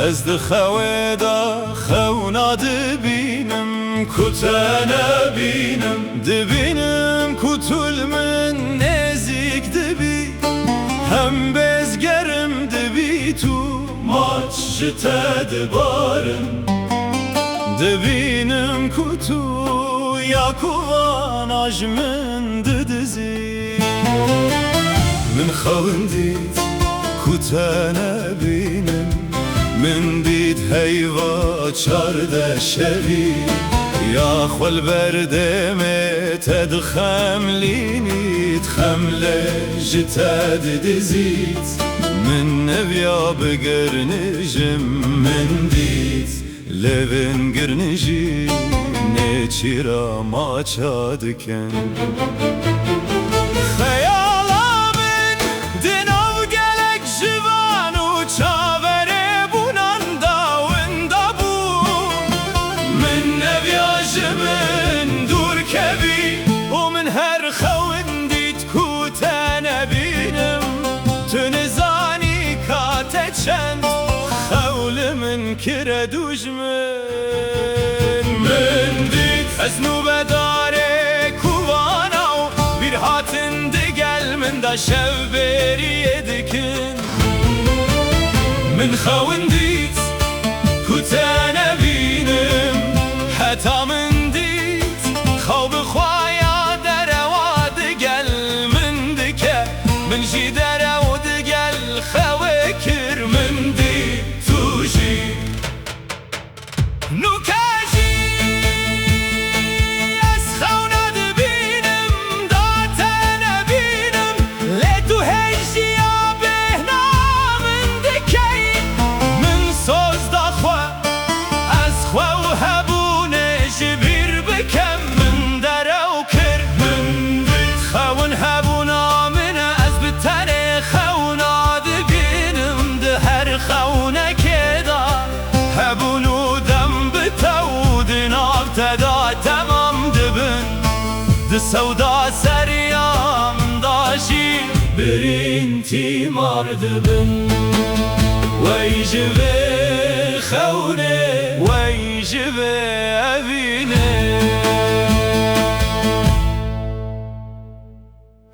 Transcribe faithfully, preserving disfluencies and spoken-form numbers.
Ez di xewê de xewna dibînim ku te nebînim. Dibînim ku tu li min nêzîk dibî. Hem bêzgerim dibî tu maç ji te dibarin. Dibînim ku tu ya ku vana ji min didizî. Min xewin dît ku te nebînim. Min dît heyva çardeh şevî. Ya xwe li ber dêmê te dixemlînît, xem lê ji te didizît. Min neviya bigirnijim, min dît lêvên girnijî nêçîra maça dikin. Xeyala min di nav gelek jivan û çaverê bûnan de winda bû. Min neviya ji min dûr kevî û min her xewin dît ku te nebînim. Tu nizanî ka te çend xew li min kire dû. Min dît ez nûbedarê kovana û bîrhatin digel min de şev bêriyê dikin. Min xewin dît ku te nebînim, heta min dît xew bi xwe ya derewa digel min dike. Min jî derew digel xewê kir, min dît tu jî. Nûke jî ez xewna dibînim, da te nebînim, lê tu hêj jiya bêhna min dikey. Min soz da xwe, ez xwe û hebûnê ji bîr bikem. Min derew kir, min dît xewin hebûna min e, ez bi tenê xewna dibînim. Di her xewnekê de hebûn û dem bi te û di nav te de temam dibin. Di sewda seriya min de jî birîn tîmar dibin. Wey ji vê xewnê, wey ji vê evînê.